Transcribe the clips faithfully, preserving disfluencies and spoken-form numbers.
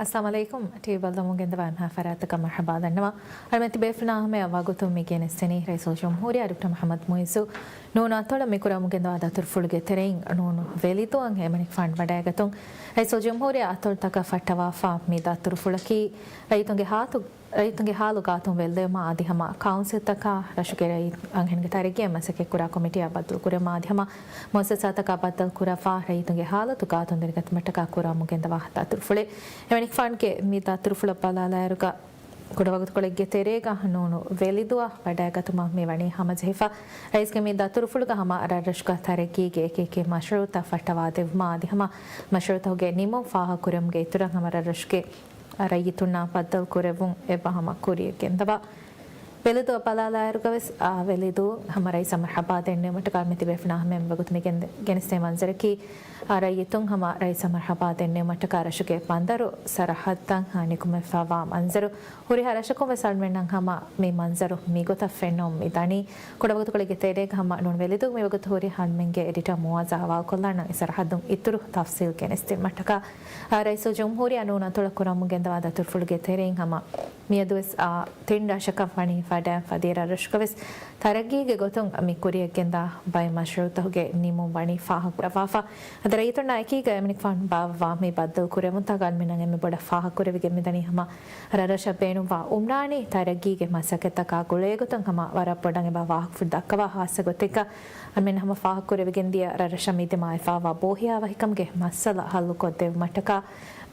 އައްސަލާމު ޢަލައިކުމް. ޓީވީ ބައްލަވަމުން ގެންދަވާ އެންމެހާ ފަރާތަކަށް މަރްޙަބާ ދަންނަވަން. އަޅުމެން ތިބޭފުޅުންނާ ހަމަޔަށް ވަގުތުން މި ގެނެސްދެނީ ރައީސުލްޖުމްހޫރިއްޔާ ޑޮކްޓަރ މުޙައްމަދު މުޢިއްޒު ނޫނު އަތޮޅަށް މި ކުރަމުން ގެންދަވާ ދަތުރުފުޅުގެ ތެރެއިން ނޫނު ވެލިދުއަށް އެމަނިކުފާނު ވަޑައިގަތުން ރައީސުލްޖުމްހޫރިއްޔާ އަތޮޅުތަކަށް ފައްޓަވާފަ. މި ދަތުރުފުޅަކީ ރައްޔިތުންގެ ހާލު، ރައްޔިތުންގެ ހާލު ގާތުން ވެއްލެވުމާ އަދި ހަމަ ކައުންސިލްތަކާ ރަށުގެ ރައްޔިތު އަންހެނުންގެ ތަރައްގީއަށް މަސައްކަތްކުރާ ކޮމިޓީއާ ބައްދަލުކުރެވުމާ އަދި ހަމަ މުއައްސަސާތަކާ ބައްދަލުކުރައްވާ ރައްޔިތުންގެ ހާލަތު ގާތުން ދެނެގަތުމަށްޓަކާ ކުރަމުން ގެންދަވާ ދަތުރުފުޅެއް. އެމަނިކުފާނުގެ މި ދަތުރުފުޅަށް ބަލާލާއިރުގަ ކުޑަވަގުތުކޮޅެއްގެ ތެރޭގަ ނޫނު ވެލިދުއަށް ވަޑައިގަތުމަށް މި ވަނީ ހަމަޖެހިފަ. ރައީސްގެ މި ދަތުރުފުޅުގަ ހަމަ ރަށްރަށުގަ ތަރައްގީގެ އެކި އެކި މަޝްރޫޢުތައް ފައްޓަވާދެއްވުމާ އަދި ހަމަ މަޝްރޫޢުތަކުގެ ނިމުން ފާހަގަކުރެވުމުގެ އިތުރަށް ހަމަ ރަށްރަށުގެ ރައްޔިތުންނާ ބައްދަލުކުރެއްވުން އެބަ ހަމަ ކުރިއަށް ގެންދަވާ. ވެލިދުއަށް ބަލާލާއިރުގަވެސް، އާ، ވެލިދޫ ހަމަ ރައީސަށް މަރްޙަބާ ދެންނެވުމަށްޓަކާ މިތިބޭފުޅުންނާ ހަމަޔަށް ވަގުތު މި ގެން-، ގެނެސްދޭ މަންޒަރަކީ، އާ، ރައްޔިތުން ހަމަ ރައީސަށް މަރްޙަބާ ދެންނެވުމަށްޓަކާ ރަށުގެ ބަނދަރު ސަރަހައްދަށް، އާ، ނިކުމެފައިވާ މަންޒަރު. ހުރިހާ ރަށަކުން ވެސް އަޅުމެންނަށް ހަމަ މި މަންޒަރު މިގޮތަށް ފެންނަމުން މި ދަނީ. ކުޑަވަގުތުކޮޅެއްގެ ތެރޭގަ ހަމަ ނޫން ވެލިދޫ މިވަގުތު ހުރި އަޅުމެންގެ އެޑިޓާ މުވާޒާ ހަވާލުކޮށްލާނަން އެ ސަރަހައްދުން އިތުރު ތަފްސީލް ގެނެސްދިނުމަށްޓަކާ. އާ، ރައީސުލްޖުމްހޫރިއްޔާ ނޫނު އަތޮޅަށް ކުރަމުން ގެންދަވާ ދަތުރުފުޅުގެ ތެރެއިން ހަމަ މިއަދުވެސް، އާ، ތިން ރަށަކަށް ވަނީ ވަޑައިގެންފަ. ދިޔަ ރަށްރަށުގަވެސް ތަރައްގީގެ ގޮތުން މި ކުރިއަށްގެންދާ ބައެއް މަޝްރޫޢުތަކުގެ ނިމުން ވަނީ ފާހަގަކުރައްވާފަ. އަދި ރައްޔިތުންނާ އެކީގަ އެމަނިކުފާނު ބާއްވާ މި ބައްދަލުކުރެވުންތަކަށް އަޅުމެންނަށް އެންމެ ބޮޑަށް ފާހަގަކުރެވިގެން މިދަނީ ހަމަ ރަށްރަށަށް ބޭނުންވާ އުމްރާނީ ތަރައްގީގެ މަސައްކަތްތަކާ ގުޅޭގޮތުން ހަމަ ވަރަށް ބޮޑަށް އެބަ ފާހަގަކޮށްދައްކަވާ ހާއްސަ ގޮތެއްގަ އަޅުމެން ހަމަ ފާހަގަކުރެވިގެންދިޔަ ރަށްރަށަށް މިދިމާވެފައިވާ ބޯހިޔާވަހިކަމުގެ މައްސަލަ ހައްލުކޮށްދެއްވުމަށްޓަކާ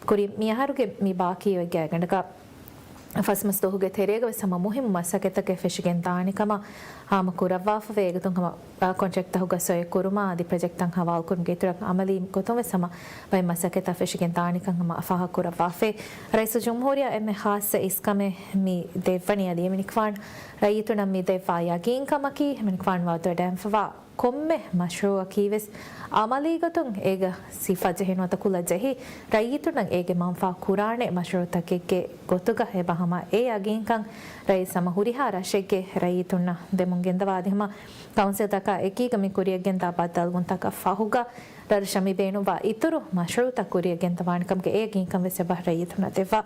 ކުރިން މިއަހަރުގެ މި ބާކީވެއްޖެ ގަނޑަކަށް ފަސް މަސް ދުވަހުގެ ތެރޭގަވެސް ހަމަ މުހިއްމު މަސައްކަތްތަކެއް ފެށިގެން ދާނެ ކަމަށް ހާމަ ކުރައްވާފަވޭ. އެގޮތުން ހަމަ، އާ، ކޮންޓްރެކްޓްތަކުގަ ސޮއި ކުރުމާ އަދި ޕްރޮޖެކްޓްތައް ހަވާލުކުރުމުގެ އިތުރަށް އަމަލީ ގޮތުން ވެސް ހަމަ ބައެއް މަސައްކަތްތައް ފެށިގެން ދާނެކަން ހަމަ ފާހަގަކުރައްވާފައި. ރައީސުލްޖުމްހޫރިއްޔާ އެންމެ ޚާއްޞަ އިސްކަމެއް މި ދެއްވަނީ އަދި އެމަނިކުފާނު ރައްޔިތުންނަށް މި ދެއްވާ ޔަގީންކަމަކީ އެމަނިކުފާނު ވަދެވަޑައިގެންފަވާ ކޮންމެ މަޝްރޫޢަކީ ވެސް އަމަލީގޮތުން އޭގަ ސިފަ ޖެހި ނުވަތަ ކުލަ ޖެހި، ރައްޔިތުންނަށް އޭގެ މަންފާ ކުރާނެ މަޝްރޫޢުތަކެއްގެ ގޮތުގަ އެބަ ހަމަ އެ ޔަގީންކަން ރައީސް ހަމަ ހުރިހާ ރަށެއްގެ ރައްޔިތުންނަށް ދެމުން ގެންދަވާ އަދި ހަމަ ކައުންސިލްތަކާ އެކީގަ މި ކުރިއަށްގެންދާ ބައްދަލުވުންތަކަށް ފަހުގަ ރަށްރަށަށް މި ބޭނުންވާ އިތުރު މަޝްރޫޢުތައް ކުރިއަށް ގެންދަވާނެ ކަމުގެ އެ ޔަގީންކަން ވެސް އެބަ ރައްޔިތުންނަށް ދެއްވާ.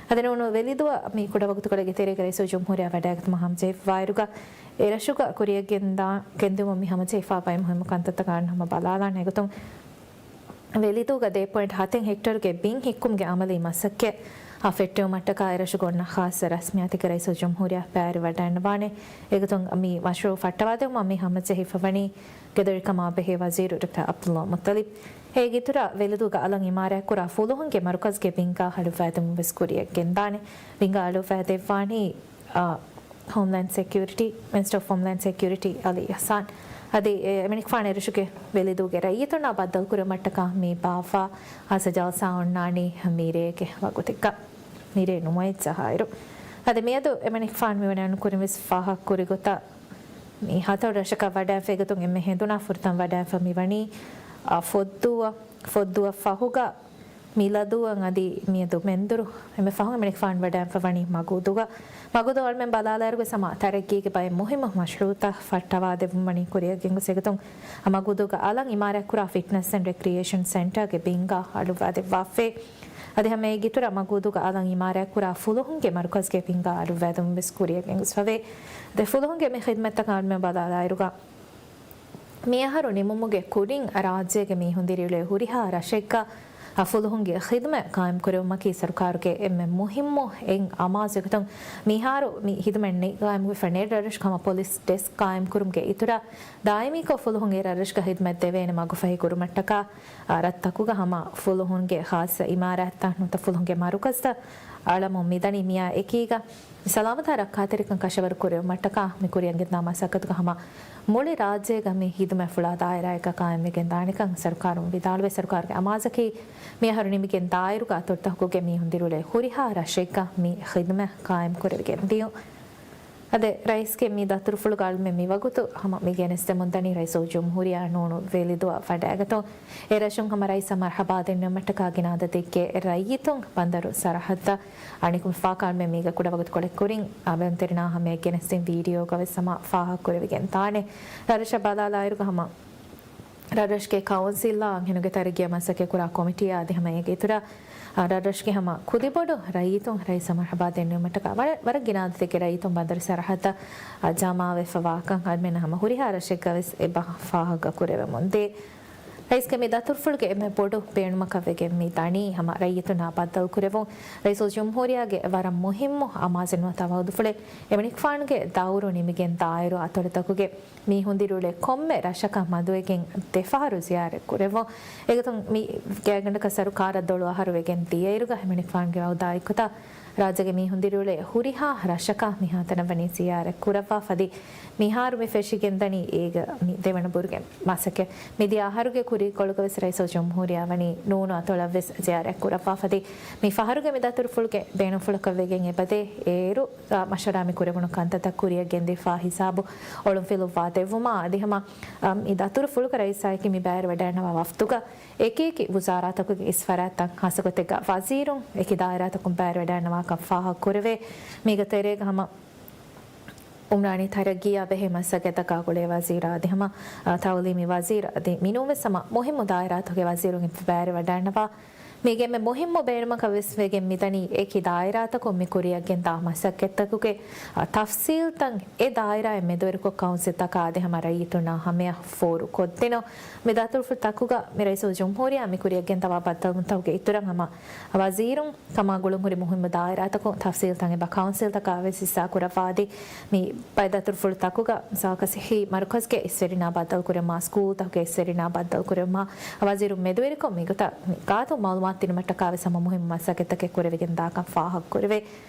އަދި ނޫނު ވެލިދުއަށް މި ކުޑަވަގުތުކޮޅެއްގެ ތެރޭގަ ރައީސުލްޖުމްހޫރިއްޔާ ވަޑައިގަތުމަށް ހަމަޖެހިފައިވާއިރުގަ އެ ރަށުގަ ކުރިއަށްގެންދާ ގެންދިއުމަށް މި ހަމަޖެހިފަ ބައެއް މުހިއްމު ކަންތައްތަކާ ހަމަ ބަލާލާނެ. އެގޮތުން ވެލިދޫގަ ދެ ޕޮއިންޓް ހަތެއް ހެކްޓަރުގެ ބިން ހިއްކުމުގެ އަމަލީ މަސައްކަތް އަށް ފެއްޓެވުމަށްޓަކާ އެ ރަށުގަ އޮންނަ ޚާއްޞަ ރަސްމިއްޔާތެއްގަ ރައީސުލްޖުމްހޫރިއްޔާ ބައިވެރިވެވަޑައިގަންނަވާނެ. އެގޮތުން މި މަޝްރޫޢު ފައްޓަވާދެވުމަށް މި ހަމަޖެހިފަވަނީ ގެދޮރިކަމާ ބެހޭ ވަޒީރު ޑޮކްޓަރ ޢަބްދުﷲ މުއްޠަލިބް. އޭގެ އިތުރަށް ވެލިދޫގަ އަލަށް އިމާރާތްކުރާ ފުލުހުންގެ މަރުކަޒުގެ ބިންގާ އަޅުއްވައިދެމުން ވެސް ކުރިއަށް ގެންދާނެ. ބިންގާ އަޅުއްވައިދެއްވާނީ، އާ، ހޯމްލޭންޑް ސެކިއުރިޓީ، މިނިސްޓަރ އޮފް ހޯމްލޭންޑް ސެކިއުރިޓީ އަލީ އިޙްސާން. އަދި އެ އެމަނިކުފާނު އެރަށުގެ ވެލިދޫގެ ރައްޔިތުންނާ ބައްދަލުކުރުމަށްޓަކާ މި ބާއްވާ ހާއްސަ ޖަލްސާ އޮންނާނީ މިރޭގެ ވަގުތެއްގަ. މިރޭ ނުވައެއް ޖަހާއިރު. އަދި މިއަދު އެމަނިކުފާނު މިވަނީ އަންނަ ކުރިން ވެސް ފާހަގަކުރި ގޮތަށް މި ހަތަރު ރަށަކަށް ވަޑައިފަ އެގޮތުން އެންމެ ހެނދުނާ ފުރަތަމަ ވަޑައިފަ މިވަނީ، އާ، ފޮއްދޫއަށް، ފޮއްދޫއަށް ފަހުގަ މިލަދޫއަށް އަދި މިއަދު މެންދުރު އެންމެ ފަހުން އެމަނިކުފާނު ވަޑައިފަ ވަނީ މަގޫދޫގަ. މަގޫދޫ އަޅުމެން ބަލާލާއިރުގަ ހަމަ ތަރައްގީގެ ބައެއް މުހިއްމު މަޝްރޫޢުތައް ފައްޓަވާދެއްވުން ވަނީ ކުރިއަށް ގެންގޮސް އެގޮތުން މަގޫދޫގަ އަލަށް އިމާރާތްކުރާ ފިޓްނަސް އެންޑް ރެކްރިއޭޝަން ސެންޓަރގެ ބިންގާ އަޅުއްވާދެއްވާފައި. އަދި ހަމަ އޭގެ އިތުރަށް މަގޫދޫގަ އަލަށް އިމާރާތްކުރާ ފުލުހުންގެ މަރުކަޒުގެ ބިންގާ އަޅުއްވާދެމުން ވެސް ކުރިއަށް ގެންގޮސްފަވޭ. ދެ ފުލުހުންގެ މި ޚިދުމަތްތަކާ އަޅުމެން ބަލާލާއިރުގަ މިއަހަރު ނިމުމުގެ ކުރިން ރާއްޖޭގެ މީހުން ދިރިއުޅޭ ހުރިހާ ރަށެއްގަ ފުލުހުންގެ ޚިދުމަތް ޤާއިމްކުރެވުމަކީ ސަރުކާރުގެ އެންމެ މުހިއްމު އެއް އަމާޒު. އެގޮތުން މިހާރު މި ޚިދުމަތް ނި-، ޤާއިމްވެފަ ނެތް ރަށްރަށުގަ ހަމަ ޕޮލިސް ޑެސްކް ޤާއިމްކުރުމުގެ އިތުރަށް ދާއިމީކޮށް ފުލުހުން އެ ރަށްރަށުގަ ޚިދުމަތް ދެވޭނެ މަގުފަހި ކުރުމަށްޓަކާ، އާ، ރަށްތަކުގަ ހަމަ ފުލުހުންގެ ޚާއްޞަ އިމާރާތްތައް ނުވަތަ ފުލުހުންގެ މަރުކަޒުތައް އަޅަމުން މިދަނީ. މިއާ އެކީގަ ސަލާމަތާ ރައްކާތެރިކަން ކަށަވަރު ކުރެވުމަށްޓަކާ މި ކުރިއަށްގެންދާ މަސައްކަތުގަ ހަމަ މުޅި ރާއްޖޭގަ މި ޚިދުމަތް ފުޅާ ދާއިރާއެއްގަ ޤާއިމްވެގެން ދާނެކަން ސަރުކާރުން ވިދާޅުވޭ. ސަރުކާރުގެ އަމާޒަކީ މިއަހަރު ނިމިގެން ދާއިރުގަ އަތޮޅުތަކުގެ މީހުން ދިރިއުޅޭ ހުރިހާ ރަށެއްގަ މި ޚިދުމަތް ޤާއިމް ކުރެވިގެން ދިޔުން. އަދި ރައީސްގެ މި ދަތުރުފުޅުގަ އަޅުމެން މިވަގުތު ހަމަ މި ގެނެސްދެމުންދަނީ ރައީސުލްޖުމްހޫރިއްޔާ ނޫނު ވެލިދުއަށް ވަޑައިގަތުން. އެ ރަށުން ހަމަ ރައީސަށް މަރްޙަބާ ދެންނެވުމަށްޓަކާ ގިނަ އަދަދެއްގެ ރައްޔިތުން ބަނދަރު ސަރަހައްދަށް އަނިކުމެ ފާކާންމެ މީގަ ކުޑަވަގުތުކޮޅެއް ކުރިން އަޅުމެން ތެރެއިންނާ ހަމަޔަށް ގެނެސްދިން ވީޑިއޯގަ ވެސް ހަމަ ފާހަގަކުރެވިގެން ދާނެ. ރަށްރަށަށް ބަލާލާއިރުގަ ހަމަ ރަށްރަށުގެ ކައުންސިލްއާ އަންހެނުންގެ ތަރައްގީއަށް މަސައްކަތްކުރާ ކޮމިޓީއާ އަދި ހަމަ އޭގެ އިތުރަށް ރަށްރަށުގެ ހަމަ ކުދިބޮޑު ރައްޔިތުން ރައީސަށް މަރްޙަބާ ދެންނެވުމަށްޓަކާ ވަރަށް، ވަރަށް ގިނަ އަދަދެއްގެ ރައްޔިތުން ބަނދަރު ސަރަހައްދަށް ޖަމާވެފަ ވާކަން އަޅުމެންނަށް ހަމަ ހުރިހާ ރަށެއްގަވެސް އެބަ ފާހަގަ ކުރެވެމުންދޭ. ރައީސްގެ މި ދަތުރުފުޅުގެ އެންމެ ބޮޑު ބޭނުމަކަށް ވެގެން މި ދަނީ ހަމަ ރައްޔިތުންނާ ބައްދަލުކުރެވުން. ރައީސުލްޖުމްހޫރިއްޔާގެ ވަރަށް މުހިއްމު އަމާޒުން ނުވަތަ ވައުދުފުޅެއް އެމަނިކުފާނުގެ ދައުރު ނިމިގެން ދާއިރު އަތޮޅުތަކުގެ މީހުން ދިރިއުޅޭ ކޮންމެ ރަށަކަށް މަދުވެގެން ދެފަހަރު ޒިޔާރަތް ކުރެވުން. އެގޮތުން މި ގާތްގަނޑަކަށް ސަރުކާރަށް ދޮޅު އަހަރު ވެގެން ދިޔައިރުގަ އެމަނިކުފާނުގެ ވައުދާއެއްގޮތަށް ރާއްޖޭގެ މީހުން ދިރިއުޅޭ ހުރިހާ ރަށަކަށް މިހާތަނަށް ވަނީ ޒިޔާރަތް ކުރައްވާފަ އަދި މިހާރު މި ފެށިގެންދަނީ އޭގެ މި ދެވަނަ ބުރުގެ މަސައްކަތް. މިދިޔަ އަހަރުގެ ކުރީކޮޅުގަވެސް ރައީސުލްޖުމްހޫރިއްޔާ ވަނީ ނޫނު އަތޮޅަށްވެސް ޒިޔާރަތް ކުރައްވާފަ އަދި މި ފަހަރުގެ މި ދަތުރުފުޅުގެ ބޭނުންފުޅަކަށް ވެގެން އެބަދޭ އޭރު، އާ، މަޝްވަރާ މި ކުރެވުނު ކަންތައްތައް ކުރިއަށް ގެންދިފާ ހިސާބު އޮޅުންފިލުއްވާ ދެއްވުމާ އަދި ހަމަ، އާ، މި ދަތުރުފުޅުގަ ރައީސާއެކީ މި ބައިވެރިވަޑައިގަންނަވާ ވަފްދުގަ އެކިއެކި ވުޒާރާތަކުގެ އިސް ފަރާތްތައް ހާއްސަގޮތެއްގަ ވަޒީރުން އެކި ދާއިރާތަކުން ބައިވެރިވަޑައިގަންނަވާކަން ފާހަގަކުރެވޭ. މީގެ ތެރޭގަ ހަމަ އުމްރާނީ ތަރައްގީއާ ބެހޭ މަސައްކަތްތަކާ ގުޅޭ ވަޒީރާ އަދި ހަމަ، އާ، ތައުލީމީ ވަޒީރު އަދި މިނޫންވެސް ހަމަ މުހިއްމު ދާއިރާތަކުގެ ވަޒީރުން އެބަ ބައިވެރިވަޑައިގަންނަވާ. މީގެ އެންމެ މުހިއްމު ބޭނުމަކަށް ވެސް ވެގެން މިދަނީ އެކި ދާއިރާތަކުން މި ކުރިއަށްގެންދާ މަސައްކަތްތަކުގެ، އާ، ތަފްސީލްތައް އެ ދާއިރާއިން މެދުވެރިކޮށް ކައުންސިލްތަކާ އަދި ހަމަ ރައްޔިތުންނާ ހަމަޔަށް ފޯރުކޮށްދިނުން. މި ދަތުރުފުޅުތަކުގަ މި ރައީސުލްޖުމްހޫރިއްޔާ މި ކުރިއަށްގެންދަވާ ބައްދަލުވުންތަކުގެ އިތުރަށް ހަމަ ވަޒީރުން ކަމާ ގުޅުންހުރި މުހިއްމު ދާއިރާތަކުން ތަފްސީލްތައް އެބަ ކައުންސިލްތަކާ ވެސް ހިއްސާ ކުރައްވާ އަދި މި ބައެއް ދަތުރުފުޅުތަކުގަ ސާކަސިހީ މަރުކަޒްގެ އިސްވެރިންނާ ބައްދަލުކުރެވުމާ ސްކޫލްތަކުގެ އިސްވެރިންނާ ބައްދަލުކުރެވުމާ ވަޒީރުން މެދުވެރިކޮށް މިގޮތަށް މި ގާތުން މައުލޫމާތު ދިނުމަށްޓަކާ ވެސް ހަމަ މުހިއްމު މަސައްކަތްތަކެއް ކުރެވިގެން ދާކަން ފާހަގަކުރެވޭ.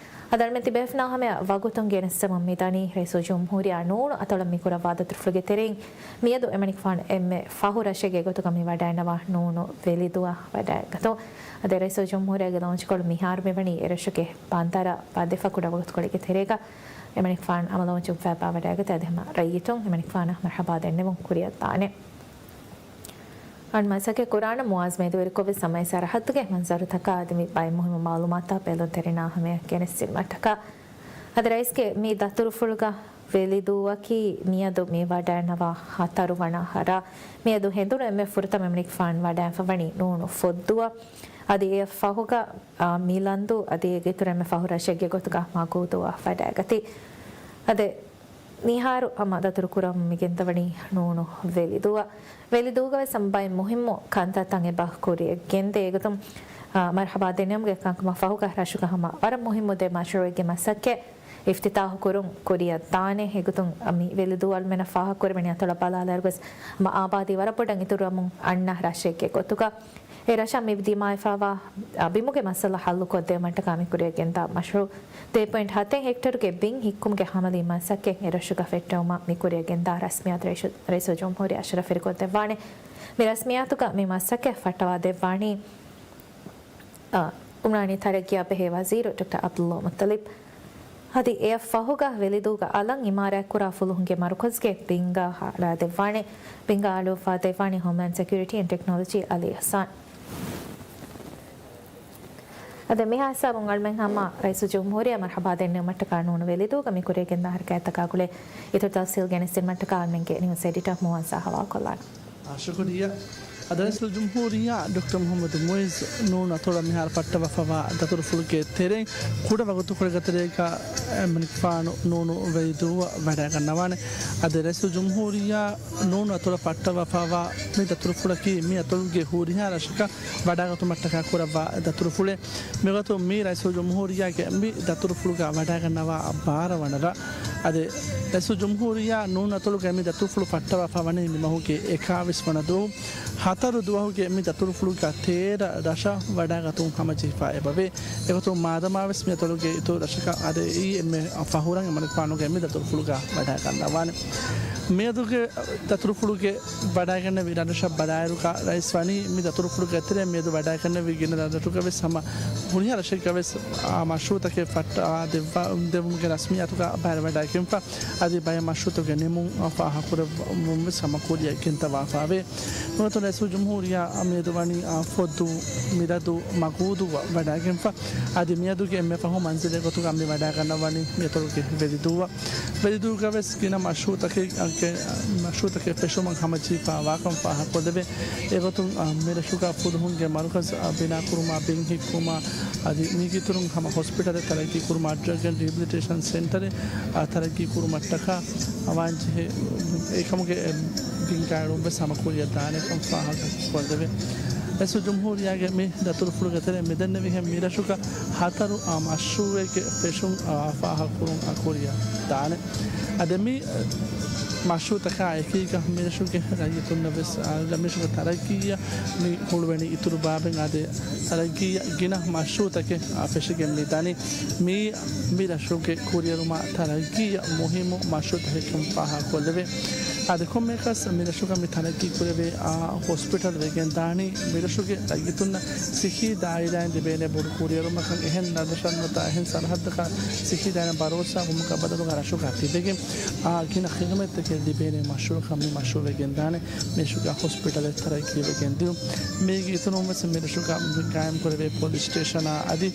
އަދި އަޅުމެން ތިބޭފުޅުންނާ ހަމަޔަށް ވަގުތުން ގެނެސްދެމުން މިދަނީ ރައީސުލްޖުމްހޫރިއްޔާ ނޫނު އަތޮޅަށް މި ކުރައްވާ ދަތުރުފުޅުގެ ތެރެއިން މިއަދު އެމަނިކުފާނު އެންމެ ފަހު ރަށެއްގެ ގޮތުގަ މި ވަޑައިގަންނަވާ ނޫނު ވެލިދޫއަށް ވަޑައިގަތުން. އަދި ރައީސުލްޖުމްހޫރިއްޔާގެ ލޯންޗްކޮޅު މިހާރު މިވަނީ އެރަށުގެ ބަނދަރަށް ވަދެފަ ކުޑަ ވަގުތުކޮޅެއްގެ ތެރޭގަ އެމަނިކުފާނު ހަމަ ލޯންޗުން ފައިބާ ވަޑައިގަތީ އަދި ހަމަ ރައްޔިތުން އެމަނިކުފާނަށް މަރްޙަބާ ދެންނެވުން ކުރިއަށްދާނެ. އަން މަސައްކަތް ކުރާނަ މުއާޒް މެދުވެރިކޮށްވެސް ހަމަ އެ ސަރަހައްދުގެ މަންޒަރުތަކާ އަދި މި ބައެއް މުހިއްމު މައުލޫމާތުތައް ބެލުންތެރިންނާ ހަމަޔަށް ގެނެސްދިނުމަށްޓަކާ. އަދި ރައީސްގެ މި ދަތުރުފުޅުގަ ވެލިދޫއަކީ މިއަދު މި ވަޑައިގަންނަވާ ހަތަރު ވަނަ އަހަރާ. މިއަދު ހެނދުނު އެންމެ ފުރަތަމަ އެމަނިކުފާނު ވަޑައިގެންފަ ވަނީ ނޫނު ފޮއްދޫއަށް. އަދި އެއަށް ފަހުގަ، އާ، މިލަންދޫ އަދި އޭގެ އިތުރަށް އެންމެ ފަހު ރަށެއްގެ ގޮތުގަ މަގޫދޫއަށް ވަޑައިގަތީ. އަދި މިހާރު ހަމަ ދަތުރު ކުރަމުން މި ގެންދަވަނީ ނޫނު ވެލިދޫއަށް. ވެލިދޫގަވެސް ހަމަ ބައެއް މުހިއްމު ކަންތައްތައް އެބަ ކުރިއަށް ގެންދޭ. އެގޮތުން، އާ، މަރްޙަބާ ދެންނެވުމުގެ ކަންކަމަށް ފަހުގަ ރަށުގަ ހަމަ ވަރަށް މުހިއްމު ދެ މަޝްރޫއެއްގެ މަސައްކަތް އިފްތިތާޙު ކުރުން ކުރިއަށް ދާނެ. އެގޮތުން މި ވެލިދޫ އަޅުމެންނަށް ފާހަގަކުރެވެނީ އަތޮޅަށް ބަލާލާއިރުވެސް ހަމަ އާބާދީ ވަރަށް ބޮޑަށް އިތުރުވަމުން އަންނަ ރަށެއްގެ ގޮތުގަ. އެ ރަށަށް މި ދިމާވެފަވާ ބިމުގެ މައްސަލަ ހައްލުކޮށްދެވުމަށްޓަކާ މި ކުރިއަށް ގެންދާ މަޝްރޫއު ދެ ޕޮއިންޓް ހަތެއް ހެކްޓަރުގެ ބިން ހިއްކުމުގެ ހަމަލީ މަސައްކަތް އެ ރަށުގަ ފެއްޓެވުމަށް މި ކުރިއަށް ގެންދާ ރަސްމިއްޔާތު ރައީސު، ރައީސުލްޖުމްހޫރިއްޔާ އަޝްރަފް ފެށިކޮށްދެއްވާނެ. މި ރަސްމިއްޔާތުގަ މި މަސައްކަތް ފައްޓަވާ ދެއްވާނީ، އާ، އުމްރާނީ ތަރައްގީއާ ބެހޭ ވަޒީރު ޑޮކްޓަރ ޢަބްދުﷲ މުއްޠަލިބް. އަދި އެއަށް ފަހުގަ ވެލިދޫގަ އަލަށް އިމާރާތްކުރާ ފުލުހުންގެ މަރުކަޒްގެ ބިންގާ އަޅާދެއްވާނެ. ބިންގާ އަޅުއްވާދެއްވާނީ ހޯމްލޭންޑް ސެކިއުރިޓީ އެންޑް ޓެކްނޮލޮޖީ އަލީ އިޙްސާން. އަދި މިހާ ހިސާބުން އަޅުމެން ހަމަ ރައީސުލްޖުމްހޫރިއްޔާ މަރްޙަބާ ދެންނެވުމަށްޓަކާ ނޫނު ވެލިދޫގަ މި ކުރިއަށް ގެންދާ ހަރަކާތްތަކާ ގުޅޭ އިތުރު ތަފްސީލް ގެނެސްދިނުމަށްޓަކާ އަޅުމެންގެ ނިއުސް އެޑިޓަރ މުއައްޒާ ހަވާލުކޮށްލާނަން. އާ، ޝުކުރިއްޔާ. އަދި ރައީސުލްޖުމްހޫރިއްޔާ ޑޮކްޓަރ މުޙައްމަދު މުޢިއްޒު ނޫނު އަތޮޅަށް މިހާރު ފައްޓަވާފަވާ ދަތުރުފުޅުގެ ތެރެއިން ކުޑަ ވަގުތުކޮޅެއްގެ ތެރޭގަ އެމަނިކުފާނު ނޫނު ވެލިދޫއަށް ވަޑައިގަންނަވާނެ. އަދި ރައީސުލްޖުމްހޫރިއްޔާ ނޫނު އަތޮޅަށް ފައްޓަވާފަވާ މި ދަތުރުފުޅަކީ މި އަތޮޅުގެ ހުރިހާ ރަށަކަށް ވަޑައިގަތުމަށްޓަކާ ކުރައްވާ ދަތުރުފުޅެއް. މިގޮތުން މީ ރައީސުލްޖުމްހޫރިއްޔާގެ މި ދަތުރުފުޅުގަ ވަޑައިގަންނަވާ ބާރަ ވަނަ ރަށް. އަދި ރައީސުލްޖުމްހޫރިއްޔާ ނޫން އަތޮޅުގައި މި ދަތުރުފުޅު ފައްޓަވާފަ ވަނީ މި މަހުގެ އެކާވީސް ވަނަ ދުވަހު. ހަތަރު ދުވަހުގެ މި ދަތުރުފުޅުގަ ތޭރަ ރަށަށް ވަޑައިގަތުން ހަމަޖެހިފަ އެބަވޭ. އެގޮތުން މާދަމާވެސް މި އަތޮޅުގެ އިތުރު ރަށަކަށް އަދި އެއީ އެންމެ ފަހުރަށް އެމަނިކުފާނުގެ މި ދަތުރުފުޅުގަ ވަޑައިގަންނަވާނެ. މިއަދުގެ ދަތުރުފުޅުގެ ވަޑައިގެންނެވި ރަށްރަށަށް ބަލާއިރުގަ ރައީސް ވަނީ މި ދަތުރުފުޅުގެ ތެރެއިން މިއަދު ވަޑައިގެންނެވި ގިނަ ރަށްރަށުގަވެސް ހަމަ ހުރިހާ ރަށެއްގަވެސް އާ މަޝްރޫއުތަކެއް ފައްޓަވާ ދެއްވާ، ދެއްވުމުގެ ރަސްމިއްޔާތުގަ ބައިވެރިވެވަޑައި ގެންފަ، އަދި ބައެއް މަޝްރޫޢުތަކުގެ ނިމުން ފާހަގަކުރެއްވުމަށް ވެސް ހަމަ ކުރިއަށް ގެންދަވާފައެވެ. ނުވަތަ ރައީސުލްޖުމްހޫރިއްޔާ މިއަދު ވަނީ އާ، ފޮއްދު މި ލަދު މަގޫދޫއަށް ވަޑައިގެންފަ. އަދި މިއަދުގެ އެންމެ ފަހު މަންޒިލެއް ގޮތުގަ މި ވަޑައިގަންނަވަނީ މި އަތޮޅުގެ ވެލިދޫއަށް. ވެލިދޫގަ ވެސް ގިނަ މަޝްރޫޢުތަކެއް، އަ، ގެ-، މަޝްރޫޢުތަކެއް ފެށުމަށް ހަމަޖެހިފައިވާކަން ފާހަގަކޮށްލެވޭ. އެގޮތުން، އަ، މިރަށުގަ ފުލުހުންގެ މަރުކަޒު، އަ، ބިނާކުރުމާ، ބިން ހިއްކުމާ، އަދި މީގެއިތުރުން ހަމަ ހޮސްޕިޓަލެއް ތަރައްގީ ކުރުމާ، ޑްރަގް އެންޑް ރިހެބިލިޓޭޝަން ސެންޓަރެއް، އަ، ތަރައްގީ ކުރުމަށްޓަކާ އަވާންޖެހޭ އެކަމުގެ ބިން ގާތްގަނޑުން ވެސް ހަމަ ކުރިއަށް ދާނެކަން ފާހަގަކޮށްލެވޭ. ރައީސުލްޖުމްހޫރިއްޔާގެ މި ދަތުރުފުޅުގެ ތެރެއިން މިދެންނެވިހެން މިރަށުގަ ހަތަރު، އާ، މަޝްރޫޢެއްގެ ފެށުން، އާ، ފާހަގަކުރުން، އާ، ކުރިއަށް ދާނެ. އަދި މި މަޝްރޫޢުތަކާ އެކީގަ މިރަށުގެ ރައްޔިތުންނަށް ވެސް، އާ، މިރަށުގެ ތަރައްގީއަށް މި ހުޅުވެނީ އިތުރު ބާބެއް. އަދި ތަރައްގީއަށް ގިނަ މަޝްރޫޢުތަކެއް، އާ، ފެށިގެން މި ދަނީ. މި، މި ރަށުގެ ކުރިއެރުމާ ތަރައްގީއަށް މުހިއްމު މަޝްރޫޢުތަކެއްކަން ފާހަގަކޮށްލެވޭ. އަދި ކޮންމެއަކަސް މިރަށުގަ މި ތަރައްގީ ކުރެވޭ، އާ، ހޮސްޕިޓަލް ވެގެން ދާނީ މިރަށުގެ ރައްޔިތުންނަށް ސިއްހީ ދާއިރާއިން ލިބޭނެ ބޮޑު ކުރިއެރުމަކަށް. އެހެން ރަށްރަށަށް ނުވަތަ އެހެން ސަރަހައްދަކަށް ސިއްހީ ދާއިރާއިން ބަރޯސާ ވުމުގަ ބަދަލުގަ ރަށުގަ ތިބެގެން، އާ، ގިނަ ޚިދުމަތްތަކެއް ލިބޭނެ މަޝްރޫޢަކަށް މި މަޝްރޫޢު ވެގެން ދާނެ. މިރަށުގަ ހޮސްޕިޓަލެއް ތަރައްގީ ވެގެން ދިޔުން. މީގެ އިތުރުން ވެސް މިރަށުގަ ގާއިމް ކުރެވޭ ޕޮލިސް ސްޓޭޝަނާ އަދި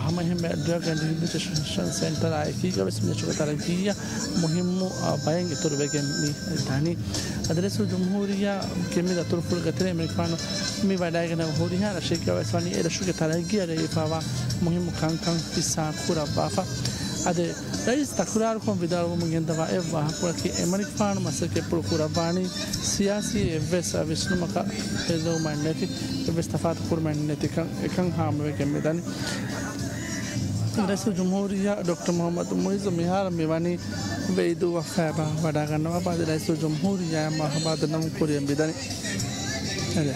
ހަމައެހެންމެ ޑްރަގް އެންޑް ރިހެބިލިޓޭޝަން ސެންޓަރާ އެކީގަ ވެސް މިރަށުގެ ތަރައްގީއަށް މުހިއްމު، އާ، ބައެއް އިތުރުވެގެން މި ދަނީ. އަދި ރައީސުލްޖުމްހޫރިއްޔާގެ މި ދަތުރުފުޅުގެ ތެރެއިން އެމަނިކުފާނު މި ވަޑައިގެންނެވި ހުރިހާ ރަށެއްގަ ވެސް ވަނީ އެ ރަށުގެ ތަރައްގީއަށް ރޭވިފައިވާ މުހިއްމު ކަންކަން ހިއްސާ ކުރައްވާފަ. އަދި ރައީސް ތަކުރާރުކޮށް ވިދާޅުވަމުން ގެންދަވާ އެއް ވާހަކައަކީ، އެމަނިކުފާނު މަސައްކަތްޕުޅު ކުރައްވާނީ ސިޔާސީ އެއްވެސް ވިސްނުމަކަށް ހެދުމެއް ނެތި، އެއްވެސް ތަފާތު ކުރުމެއް ނެތިކަން އެކަން ހާމަވެގެން މިދަނީ. ރައީސުލްޖުމްހޫރިއްޔާ ޑޮކްޓަރ މުޙައްމަދު މުޢިއްޒު މިހާރު މިވަނީ ވެލިދޫއަށް ފައިބާ ވަޑައިގަންނަވާފަ އަދި ރައީސުލްޖުމްހޫރިއްޔާއަށް މަރުޙަބާ ދަންނަވަން ކުރިއަށް މިދަނީ. އަދި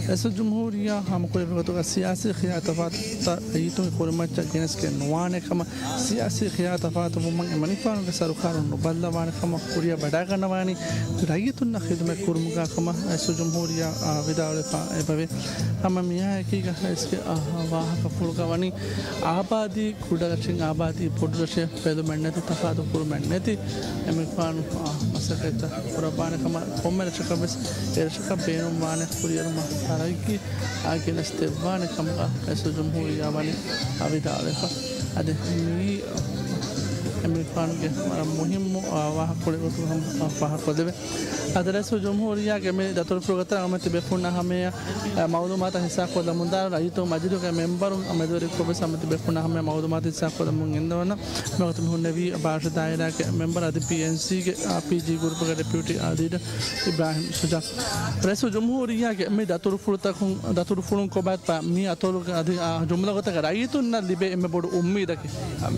ރައީސުލްޖުމްހޫރިއްޔާ ހާމަކުރެއްވި ގޮތުގަ ސިޔާސީ ޚިޔާތަފާތުތައް ރައްޔިތުންގެ ކުރިމައްޗަށް ގެނެސްގެން ނުވާނެ ކަމަށް، ސިޔާސީ ޚިޔާތަފާތުވުމަށް އެމަނިކުފާނުގެ ސަރުކާރުން ނުބައްލަވާނެ ކަމަށް ކުރިއަށް ވަޑައިގަންނަވާނީ ރައްޔިތުންނަށް ޚިދުމަތް ކުރުމުގަ ކަމަށް ރައީސުލްޖުމްހޫރިއްޔާ، އާ، ވިދާޅުވެފަ އެބަވޭ. ހަމަ މިއާއެކީގަ ރައީސްގެ، އާ، ވާހަކަފުޅުގަ ވަނީ އާބާދީ ކުޑަ ރަށެއް، އާބާދީ ބޮޑު ރަށެއް، ބެލުމެއް ނެތި، ތަފާތު ކުރުމެއް ނެތި އެމަނިކުފާނު، އާ، މަސައްކަތްތައް ކުރައްވާނެ ކަމަށް، ކޮންމެ ރަށަކަށް ވެސް އެ ރަށަކަށް ބޭނުންވާނެ ކުރިއެރުމަށް ތަރައްގީ، އާ، ގެނެސް ދެއްވާނެ ކަމަށް ރައީސުލްޖުމްހޫރިއްޔާ ވަނީ، އާ، ވިދާޅުވެފަ. އަދި މިއީ އެމަނިކުފާނުގެ ވަރަށް މުހިއްމު، އާ، ވާހަކަފުޅެއް ގޮތުގަ ފާހަގަކޮށްލެވޭ. އަދި ރައީސުލްޖުމްހޫރިއްޔާގެ މި ދަތުރުފުޅުގެ ތެރެއިން އަޅުގަނޑުމެން ތިބޭފުޅުންނާ ހަމަޔަށް، އަ، މައުލޫމާތު ހިއްސާކޮށްލަމުންދާ ރައްޔިތުން މަޖިލީހުގެ މެމްބަރުން މެދުވެރިކޮށްވެސް ހަމަ ތިބޭފުޅުންނާ ހަމަޔަށް މައުލޫމާތު ހިއްސާކޮށްލަމުން ގެންދަވަން. މިވަގުތު މި ހުންނެވީ ބާރަށު ދާއިރާގެ މެމްބަރު އަދި ޕީއެންސީގެ، އާ، ޕީޖީ ގްރޫޕުގެ ޑެޕިއުޓީ، އާ، ލީޑަރ އިބްރާހިމް ޝުޖާ. ރައީސުލްޖުމްހޫރިއްޔާގެ މި ދަތުރުފުޅުތަކުން، ދަތުރުފުޅުން ކޮބާތްބާ މި އަތޮޅުގެ އަދި، އާ، ޖުމްލަ ގޮތަކަށް ރައްޔިތުންނަށް ލިބޭ އެންމެ ބޮޑު އުއްމީދަކީ؟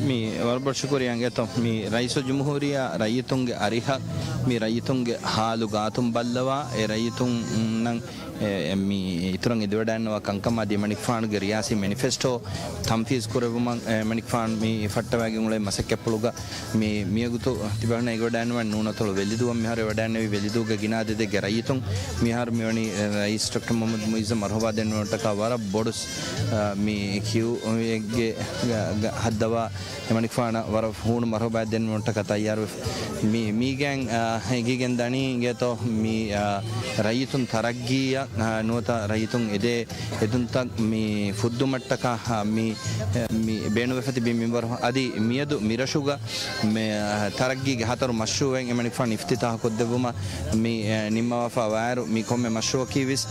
މި ވަރަށް ބޮޑު ޝުކުރިއްޔާ އިނގޭތޯ. މި ރައީސުލްޖުމްހޫރިއްޔާ ރައްޔިތުންގެ އަރިހަށް މި ރައްޔިތުންގެ ހާލު ގާތުން ބައްލަވާ، އެ ރައްޔިތުންނަށް އެ، އެ، މި އިތުރަށް އެދިވަޑައިގަންނަވާ ކަންކަމާ އަދި އެމަނިކުފާނުގެ ރިޔާސީ މެނިފެސްޓޯ ތަންފީޒް ކުރެއްވުމަށް، އެ، އެމަނިކުފާނު މި ފައްޓަވައިގެން އުޅޭ މަސައްކަތްޕުޅުގަ މި، މިވަގުތު ތިބޭފުޅުންނަށް އެދިވަޑައިގަންނަވަނީ ނޫނަތޮޅު ވެލިދޫއަށް. މިހާރު އެދިވަޑައިގަންނެވި ވެލިދޫގެ ގިނަ އަދަދެއްގެ ރައްޔިތުން މިހާރު މިވަނީ، އެ، ރައީސް ޑޮކްޓަރ މުޙައްމަދު މުޢިއްޒަށް މަރުޙަބާ ދެންނެވުމަށްޓަކާ ވަރަށް ބޮޑު، އަ، މި ކިއުއެއްގެ ގަ-، ގަ-، ހައްދަވާ އެމަނިކުފާނަށް ވަރަށް ހޫނު މަރުޙަބާ ދެންނެވުމަށްޓަކާ ތައްޔާރުވެފަ. މި، މީގެން، އާ، އެނގިގެން ދަނީ އިނގޭތޯ، މި، އާ، ރައްޔިތުން ތަރައްގީއަށް، އާ، ނުވަތަ ރައްޔިތުން އެދޭ އެދުންތައް މި ފުއްދުމަށްޓަކާ، އާ، މި، އެ، މި ބޭނުންވެފަ ތިބި މިންވަރު. އަދި މިއަދު މިރަށުގަ މި، އާ، ތަރައްގީގެ ހަތަރު މަޝްރޫޢެއް އެމަނިކުފާނު އިފްތިތާޙު ކޮށްދެއްވުމަށް މި، އާ، ނިންމަވާފަ ވާއިރު، މި ކޮންމެ މަޝްރޫޢަކީ ވެސް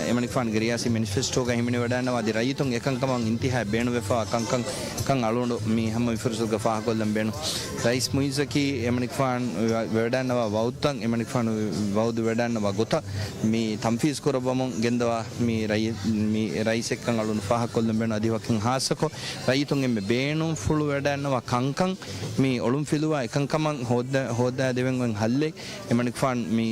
އެމަނިކުފާނުގެ ރިޔާސީ މެނިފެސްޓޯގަ ހިމެނިވަޑައިގަންނަވާ އަދި ރައްޔިތުން އެކަންކަމަށް އިންތިހާއަށް ބޭނުންވެފަވާ ކަންކަން ކަން އަޅުގަނޑު މި ހަމަ މި ފުރުސަތުގަ ފާހަގަކޮށްލަން ބޭނުން. ރައީސް މުޢިއްޒަކީ އެމަނިކުފާނު ވެވަޑައިގަންނަވާ ވައުދުތައް، އެމަނިކުފާނު ވައުދު ވެވަޑައިގަންނަވާ ގޮތަށް މި ތަންފީޒް ކުރައްވަމުން ގެންދަވާ މި ރައީ-، މި ރައީސެއްކަން އަޅުގަނޑު ފާހަގަކޮށްލަން ބޭނުން. އަދި ވަކިން ހާއްސަކޮށް ރައްޔިތުން އެންމެ ބޭނުންފުޅު ވެވަޑައިގަންނަވާ ކަންކަން މި އޮޅުންފިލުވާ އެކަންކަމަށް ހޯއްދަ-، ހޯއްދާދެވެން އޮތް ހައްލެއް އެމަނިކުފާނު މި،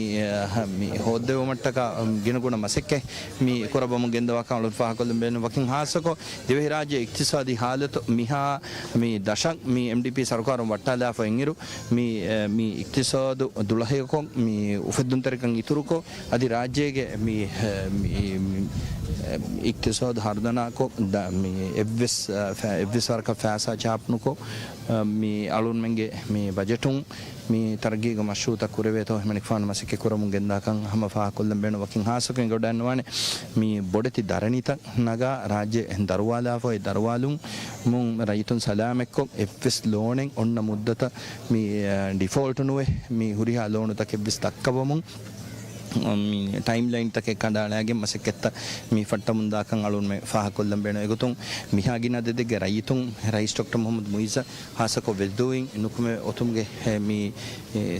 އަ، މި ހޯއްދެވުމަށްޓަކާ ގިނަގުނަ މަސައްކަތް މި ކުރައްވަމުން ގެންދަވާކަން އަޅުގަނޑު ފާހަގަކޮށްލަން ބޭނުން. ވަކިން ހާއްސަކޮށް ދިވެހިރާއްޖޭ އިޤްތިޞާދީ ހާލަތު މިހާ މި ދަށަށް މި އެމްޑީޕީ ސަރުކާރުން ވައްޓާލާފަ އިންއިރު، މި، އެ، މި އިޤްތިޞާދު ދުޅަހެޔޮކޮށް، މި އުފެއްދުންތެރިކަން އިތުރުކޮށް، އަދި ރާއްޖޭގެ މި މި، މި، އިޤްތިޞާދު ހަރުދަނާކޮށް، ދަ-، މި އެއްވެސް، އަ، ފަ-، އެއްވެސް ވަރަކަށް ފައިސާ ޗާޕް ނުކޮށް، އަ، މި އަޅުންމެންގެ މި ބަޖެޓުން މި ތަރައްގީގެ މަޝްރޫޢުތައް ކުރެވޭތޯ، އެމަނިކުފާނު މަސައްކަތް ކުރަމުން ގެންދާކަން ހަމަ ފާހަގަކޮށްލަން ބޭނުން. ވަކިން ހާއްސަކޮށް އެނގިވަޑައިގަންނަވާނެ، މި ބޮޑެތި ދަރަނިތައް ނަގާ ރާއްޖެ ދަރުވާލާފަ، އޮތް ދަރުވާލުން މުން ރައްޔިތުން ސަލާމަތްކޮށް، އެއްވެސް ލޯނެއް އޮންނަ މުއްދަތަށް މި، އަ، ޑިފޯލްޓް ނުވެ، މި ހުރިހާ ލޯނުތަކެއްވެސް ދައްކަވަމުން، މި ޓައިމްލައިންތަކެއް ކަނޑައަޅާގެން މަސައްކަތްތައް މި ފައްޓަމުންދާކަން އަޅުންމެ ފާހަގަކޮށްލަން ބޭނުން. އެގޮތުން މިހާ ގިނަ އަދަދެއްގެ ރައްޔިތުން ރައީސް ޑޮކްޓަރ މުޙައްމަދު މުޢިއްޒަށް ހާއްސަކޮށް ވެލިދޫއިން ނުކުމެ އޮތުމުގެ މި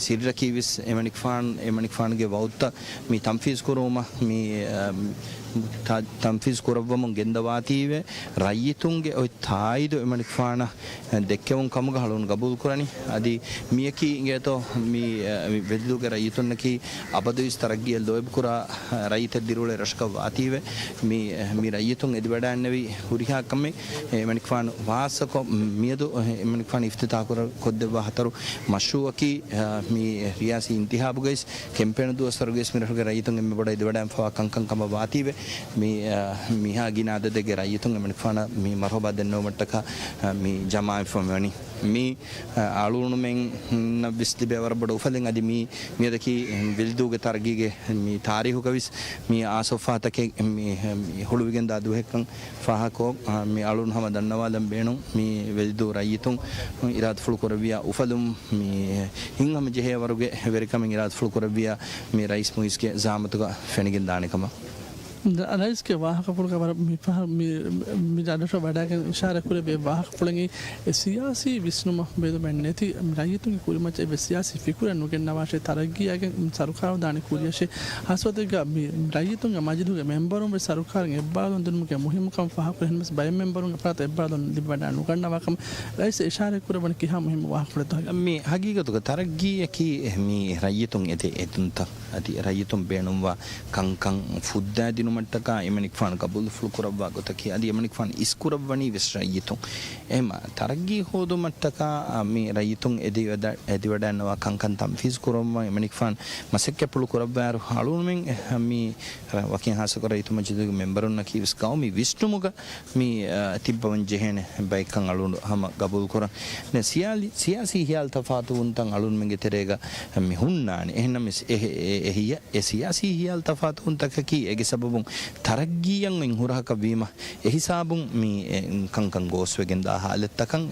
ސިއްރަކީވެސް އެމަނިކުފާން، އެމަނިކުފާނުގެ ވައުދުތައް މި ތަންފީޒު ކުރުވުމަށް މި، އަ، ތަ-، ތަންފީޒު ކުރައްވަމުން ގެންދަވާތީވެ، ރައްޔިތުންގެ އޮތް ތާއީދު އެމަނިކުފާނަށް ދެއްކެވުން ކަމުގަ އަޅުން ގަބޫލުކުރަނީ. އަދި މިއަކީ އިނގޭތޯ މި، އަ، މި ވެލިދޫގެ ރައްޔިތުންނަކީ އަބަދުވެސް ތަރައްގީއަށް ލޯބިކުރާ، އަ، ރައްޔިތެއް ދިރިއުޅޭ ރަށަކަށް ވާތީވެ، މި، އަ، މި ރައްޔިތުން އެދިވަޑައިންނެވި ހުރިހާ ކަމެއް، އެ، އެމަނިކުފާނު ހާއްސަކޮށް މިއަދު، އެ، އެމަނިކުފާނު އިފްތިތާޙު ކުރ-، ކޮށްދެއްވާ ހަތަރު މަޝްރޫޢަކީ، އަ، މި ރިޔާސީ އިންތިހާބުގައިސް ކެމްޕޭނު ދުވަސްވަރުގައިސް މިރަށުގެ ރައްޔިތުން އެންމެ ބޮޑަށް އެދިވަޑައިންފަވާ ކަންކަން ކަމަށް ވާތީވެ، މި، އަ، މިހާ ގިނަ އަދަދެއްގެ ރައްޔިތުން އެމަނިކުފާނަށް މި މަރުޙަބާ ދެންނެވުމަށްޓަކާ، އަ، މި ޖަމާވެފަ މިވަނީ. މި، އަ، އަޅުގަނޑުމެންނަށްވެސް ލިބޭ ވަރަށް ބޮޑު އުފަލެއް. އަދި މި، މިއަދަކީ ވެލިދޫގެ ތަރައްގީގެ މި ތާރީހުގަވެސް މި އާސޯފާތަކެއް މި، މި ހުޅުވިގެންދާ ދުވަހެއްކަން ފާހަގަކޮށް، އަ، މި އަޅުން ހަމަ ދަންނަވާލަން ބޭނުން. މި ވެލިދޫ ރައްޔިތުން އިރާދަފުޅު ކުރެއްވިޔާ އުފަލުން މި ހިތްހަމަޖެހޭ ވަރުގެ ވެރިކަމެއް އިރާދަފުޅު ކުރެއްވިޔާ މި ރައީސް މުޢިއްޒުގެ ޒަޢާމަތުގަ ފެނިގެން ދާނެ ކަމަށް. ރައީސްގެ ވާހަކަފުޅުގަ ވަރަށް މި ފަހަ-، މި، މި ދަނޑަށް ވަޑައިގެން އިޝާރާތް ކުރެއްވި ވާހަކަފުޅަކީ، އެ ސިޔާސީ ވިސްނުމަށް ބެލުމެއް ނެތި ރައްޔިތުންގެ ކުރިމައްޗަށް އެއްވެސް ސިޔާސީ ފިކުރެއް ނުގެންނަވާށޭ، ތަރައްގީއާގެން ސަރުކާރު ދާނެ ކުރިއަށޭ. ހާއްސަވަތެއްގަ މި ރައްޔިތުންގެ މަޖިލީހުގެ މެމްބަރުން ވެސް ސަރުކާރަށް އެއްބާރުލުން ދިނުމުގެ މުހިއްމުކަން ފާހަގަކުރި، އެހެންވެސް ބައެއް މެމްބަރުން އެފަރާތަށް އެއްބާރުލުން ލިބިވަޑައި ނުގަންނަވާކަމަށް ރައީސް އިޝާރާތް ކުރެއްވަނީ ކިހާ މުހިއްމު ވާހަކަފުޅެއްތޯ؟ މި ހަގީގަތުގަ ތަރައްގީއަކީ މި ރައްޔިތުން އެދޭ އެދުންތައް. އަދި ރައްޔިތުން ބޭނުންވާ ކަންކަން ފުއްދާދިނުމަށްޓަކާ އެމަނިކުފާނު ގަބޫލުފުޅު ކުރައްވާ ގޮތަކީ، އަދި އެމަނިކުފާނު އިސްކުރައްވަނީ ވެސް ރައްޔިތުން. އެހެންމަ ތަރައްގީ ހޯދުމަށްޓަކާ މި ރައްޔިތުން އެދިވަޑަ-، އެދިވަޑައިންނަވާ ކަންކަން ތަންފީޒު ކުރައްވަން އެމަނިކުފާނު މަސައްކަތްޕުޅު ކުރައްވާއިރު، އަޅުގަނޑުމެން މި ވަކިން ހާއްސަކޮށް ރައްޔިތު މަޖިލީހުގެ މެމްބަރުންނަކީ ވެސް ގައުމީ ވިސްނުމުގަ މި، އަ، ތިއްބަވަން ޖެހޭނެ ބައެއްކަން އަޅުގަނޑު ހަމަ ގަބޫލުކުރަން. ނެ ސިޔާލި-، ސިޔާސީ ހިޔާލު ތަފާތުވުންތައް އަޅުގަނޑުމެންގެ ތެރޭގަ މި ހުންނާނެ. އެހެންނަމަވެސް އެ، އެ، އެ ހިޔަ-، އެ ސިޔާސީ ހިޔާލު ތަފާތުވުންތަކަކީ އޭގެ ސަބަބުން ތަރައްގީއަށް އޮތް ހުރަހަކަށް ވީމަ، އެ ހިސާބުން މި، އެ، ކަންކަން ގޯސްވެގެންދާ ހާލަތްތަކަށް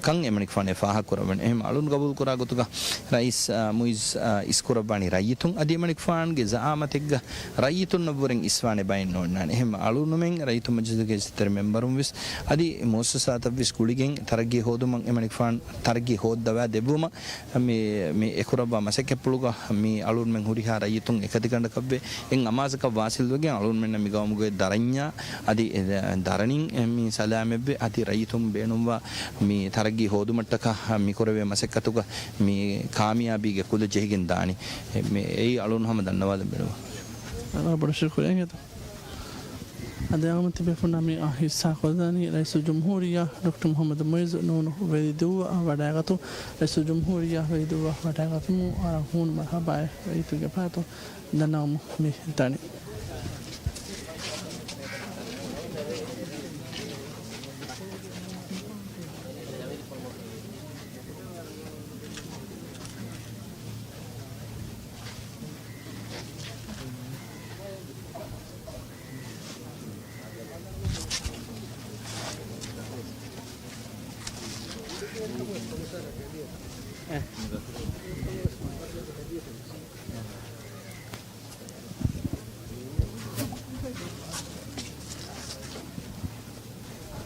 ކަން އެމަނިކުފާނު ފާހަގަކުރައްވަން. އެހެން އަޅުން ގަބޫލުކުރާ ގޮތުގަ ރައީސް، އާ، މުއިއްޒު، އާ، އިސްކުރައްވާނީ ރައްޔިތުން. އަދި އެމަނިކުފާނުގެ ޒައާމަތެއްގަ ރައްޔިތުންނަށްވުރެން އިސްވާނެ ބައެއް ނޯންނާނެ. އެހެން އަޅުންމެން ރައްޔިތު މަޖިލީހުގެ އިއްޒަތްތެރި މެމްބަރުން ވެސް އަދި މުއައްސަސާތައް ވެސް ގުޅިގެން ތަރައްގީ ހޯދުމަށް އެމަނިކުފާނު ތަރައްގީ ހޯއްދަވާ ދެއްވުމަށް މި، މި އެކުރައްވާ މަސައްކަތްޕުޅުގަ މި އަޅުންމެން ހުރިހާ ރައްޔިތުން އެކަތިގަނޑަކަށްވެ އެއް އަމާޒަކަށް ވާސިލްވެގެން އަޅުންމެންނަށް މި ގައުމުގެ ދަރަންޏާ އަދި ދަރަނިން މި ސަލާމަތްވެ އަދި ރައްޔިތުން ބޭނުންވާ މި ތަރައްގީ ހޯދުމަށްޓަކާ މި ކުރެވޭ މަސައްކަތުގަ މި ކާމިޔާބީގެ ކުލަ ޖެހިގެން ދާނީ. މި އެއީ އަޅުން ހަމަ ދަންނަވާލަން ބޭނުން. ވަރަށް ބޮޑަށް ޝުކުރިއްޔާ. އަދި އަޅުގަނޑު ތިބޭފުޅުންނާ މި ހިއްސާ ކޮށްދާނީ ރައީސުލްޖުމްހޫރިއްޔާ ޑޮކްޓަރ މުޙައްމަދު މުޢިއްޒު ނޫނު ވެލިދޫއަށް ވަޑައިގަތުން. ރައީސުލްޖުމްހޫރިއްޔާ ވެލިދޫއަށް ވަޑައިގަތުމުން އަޅުގަނޑު ހޫނު މަރުޙަބާއެއް ރައްޔިތުންގެ ފަރާތުން ދަންނަވަމުން މި ދަނީ.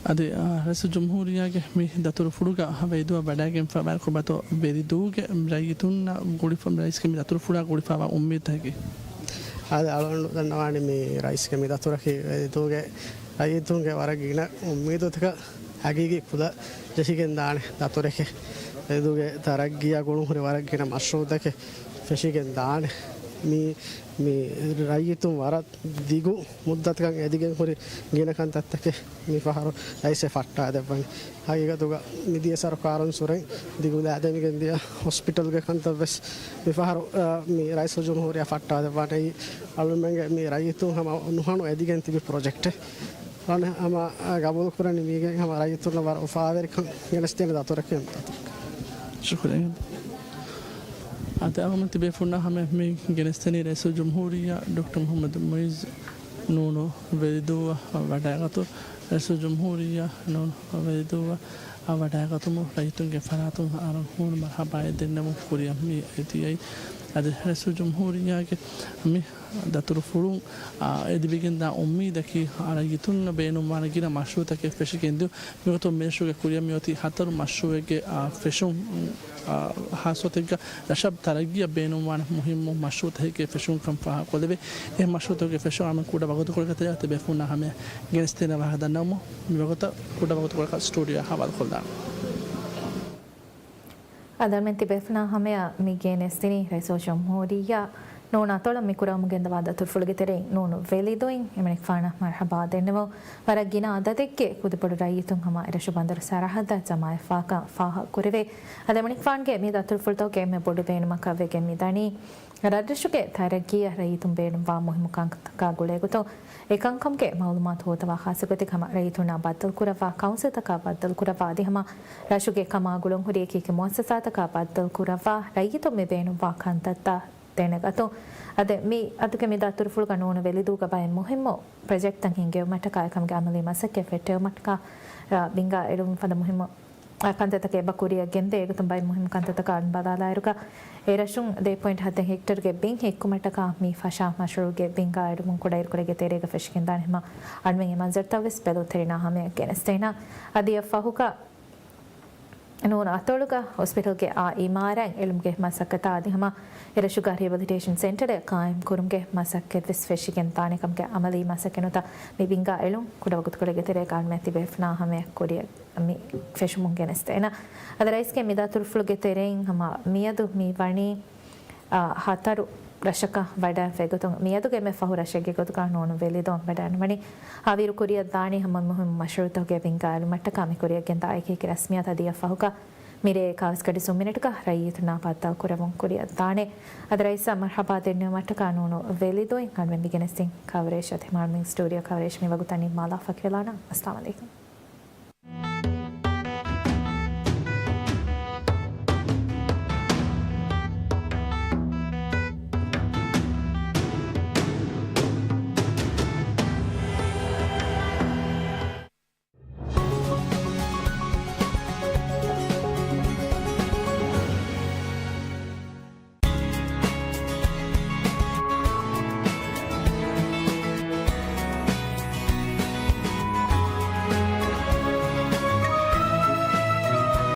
އަދި، އާ، ރައީސުލްޖުމްހޫރިއްޔާގެ މި ދަތުރުފުޅުގަ ވެލިދޫއަށް ވަޑައިގެންފަ ވާ ކޮބާތޯ ވެލިދޫގެ ރައްޔިތުންނަށް ގުޅިފަ-، ރައީސްގެ މި ދަތުރުފުޅާ ގުޅިފަވާ އުއްމީދުތަކަކީ؟ އާދެ، އަޅުގަނޑު ދަންނަވާނީ މި ރައީސްގެ މި ދަތުރަކީ ވެލިދޫގެ ރައްޔިތުންގެ ވަރަށް ގިނަ އުއްމީދުތަކަށް ހަގީގީ ކުލަ ޖެހިގެން ދާނެ ދަތުރެކޭ. ވެލިދޫގެ ތަރައްގީއާ ގުޅުން ހުރި ވަރަށް ގިނަ މަޝްރޫޢުތަކެއް ފެށިގެން ދާނެ. މި، މި ރައްޔިތުން ވަރަށް ދިގު މުއްދަތަކަށް އެދިގެން ހުރި ގިނަ ކަންތައްތަކެއް މި ފަހަރު ރައީސް ފައްޓާ ދެއްވަނީ. ހަގީގަތުގަ މިދިޔަ ސަރުކާރުން ސުރެން ދިގުލާދެމިގެން ދިޔަ ހޮސްޕިޓަލްގެ ކަންތައް ވެސް މި ފަހަރު، އަ، މި ރައީސުލްޖުމްހޫރިއްޔާ ފައްޓާ ދެއްވާނެ. އަޅުމެންގެ މި ރައްޔިތުން ހަމަ ނުހަނު އެދިގެން ތިބި ޕްރޮޖެކްޓެއް. އަނެ ހަމަ ގަބޫލު ކުރަނީ މީގެ ހަމަ ރައްޔިތުންނަށް ވަރަށް އުފާވެރިކަން ގެނެސްދޭނެ ދަތުރެކޭ. ޝުކުރިއްޔާ. އަދި އަޅުގަނޑު ތިބޭފުޅުންނާ ހަމަ މި ގެނެސްދެނީ ރައީސުލްޖުމްހޫރިއްޔާ ޑޮކްޓަރ މުޙައްމަދު މުޢިއްޒު ނޫނު ވެލިދޫއަށް ވަޑައިގަތު، ރައީސުލްޖުމްހޫރިއްޔާ ނޫނު ވެލިދޫއަށް ވަޑައިގަތުމުން ރައްޔިތުންގެ ފަރާތުން އަރަން ހޫނު މަރުޙަބާއެއް ދެންނެވުން ކުރިއަށް މި އެދިޔައީ. އަދި ރައީސުލްޖުމްހޫރިއްޔާގެ މި ދަތުރުފުޅުން، އާ، އެދިވިގެންދާ އުއްމީދަކީ، އާ، ރައްޔިތުންނަށް ބޭނުންވާނެ ގިނަ މަޝްރޫޢުތަކެއް ފެށިގެން ދިޔުން. މިގޮތުން މިރަށުގެ ކުރިއަށް މިއޮތީ ހަތަރު މަޝްރޫޢެއްގެ، އާ، ފެށުން، އާ، ހާއްސަ ގޮތެއްގަ ރަށަށް ތަރައްގީއަށް ބޭނުންވާނެ މުހިއްމު މަޝްރޫޢުތަކެއްގެ ފެށުންކަން ފާހަގަކޮށްލެވޭ. އެ މަޝްރޫޢުތަކުގެ ފެށުން އަޅުގަނޑު ކުޑަ ވަގުތުކޮޅެއްގެ ތެރެއަށް ތިބޭފުޅުންނާ ހަމަޔަށް ގެނެސްދޭނެ ވާހަކަ ދަންނަވަމުން މިވަގުތަށް ކުޑަ ވަގުތުކޮޅަކަށް ސްޓޫޑިއޯއަށް ހަވާލުކޮށްލާނަން. އަދި އަޅުމެން ތިބޭފުޅުންނާ ހަމަޔަށް މި ގެނެސްދިނީ ރައީސުލްޖުމްހޫރިއްޔާ ނޫނު އަތޮޅަށް މި ކުރައްވަމުން ގެންދަވާ ދަތުރުފުޅުގެ ތެރެއިން ނޫނު ވެލިދޫއިން އެމަނިކުފާނަށް މަރުޙަބާ ދެންނެވުން. ވަރަށް ގިނަ އަދަދެއްގެ ކުދިބޮޑު ރައްޔިތުން ހަމަ އެރަށު ބަނދަރު ސަރަހައްދަށް ޖަމާވެފާކަން ފާހަގަކުރެވޭ. އަދި އެމަނިކުފާނުގެ މި ދަތުރުފުޅުތަކުގެ އެންމެ ބޮޑު ބޭނުމަކަށް ވެގެން މިދަނީ، ރަށްރަށުގެ ތަރައްގީއަށް ރައްޔިތުން ބޭނުންވާ މުހިއްމު ކަންތަކާ ގުޅޭގޮތުން، އެކަންކަމުގެ މައުލޫމާތު ހޯދަވާ ޚާއްސަގޮތެއް ހަމަ ރައްޔިތުންނާ ބައްދަލުކުރައްވާ ކައުންސިލްތަކާ ބައްދަލުކުރައްވާ އަދި ހަމަ ރަށުގެ ކަމާ ގުޅުންހުރި އެކިއެކި މުއައްސަސާތަކާ ބައްދަލުކުރައްވާ ރައްޔިތުން މި ބޭނުންވާ ކަންތައްތައް ދެނެގަތުން. އަދި މި އަދުގެ މި ދަތުރުފުޅުގަ ނޫނު ވެލިދޫގަ ބައެއް މުހިއްމު ޕްރޮޖެކްޓްތައް ހިންގެވުމަށްޓަކާ އެކަމުގެ އަމަލީ މަސައްކަތް ފެއްޓެވުމަށްޓަކާ ބިންގާ އެޅުމުން ފަދަ މުހިއްމު އާ، ކަންތައްތަކެއް އެބަ ކުރިއަށް ގެންދޭ. އެގޮތުން ބައެއް މުހިއްމު ކަންތައްތަކަށް ބަލާލާއިރުގަ، އެ ރަށުން ދެ ޕޮއިންޓް ހަތް ހެކްޓަރުގެ ބިން ހެއްކުމަށްޓަކާ މި ފަށާ މަޝްރޫޢުގެ ބިންގާ އެޅުމުން ކުޑައިރުކޮޅެއްގެ ތެރޭގަ ފެށިގެންދާނެ ހަމަ އަޅުމެން އެ މަންޒަރުތައް ވެސް ބެލުންތެރިންނާ ހަމަޔަށް ގެނެސްދޭނަ. އަދި އެއަށް ފަހުގަ ނޫނު އަތޮޅުގަ ހޮސްޕިޓަލްގެ އާ އިމާރާތް އެޅުމުގެ މަސައްކަތާ އަދި ހަމަ އެ ރަށުގަ ރިހެބިލިޓޭޝަން ސެންޓަރެއް ޤާއިމް ކުރުމުގެ މަސައްކަތް ވެސް ފެށިގެންދާނެ ކަމުގެ އަމަލީ މަސައްކަތް ނުވަތަ މި ބިންގާ އެޅުން ކުޑަ ވަގުތުކޮޅެއްގެ ތެރޭގަ އަޅުމެން ތިބޭފުޅުންނާ ހަމަޔަށް ކުރިއަށް މި ފެށުމުން ގެނެސްދޭނަ. އަދި ރައީސްގެ މި ދަތުރުފުޅުގެ ތެރެއިން ހަމަ މިއަދު މި ވަނީ، އާ، ހަތަރު ރަށަކަށް ވަޑައިފައި ގޮތުން މިއަދުގެ އެންމެ ފަހު ރަށެއްގެ ގޮތުގަ ނޫނު ވެލިދޫއިން ވަޑައިނުވަނީ. ހާވީރު ކުރިއަށް ދާނީ ހަމަ މުހިއްމު މަޝްރޫޢުތަކުގެ ބިންގާ އެޅުމަށްޓަކާ މި ކުރިއަށް ގެންދާ އެކި އެކި ރަސްމިއްޔާތު. އަދި އެއަށް ފަހުގަ މިރޭ އެކާވީސް ގަޑި ސުން މިނެޓުގަ ރައްޔިތުންނާ ބައްދަލު ކުރެވުން ކުރިއަށް ދާނެ. އަދި ރައީސަށް މަރުޙަބާ ދެންނެވުމަށްޓަކާ ނޫނު ވެލިދޫއިން އަޅުމެން މި ގެނެސްދިން ކަވަރޭޖް. އަދި މާ މި ސްޓޫޑިއޯ ކަވަރޭޖް މި ވަގުތަށް ނިންމާލާ ފަކިވެލާނަން. އައްސަލާމު ޢަލައިކުމް.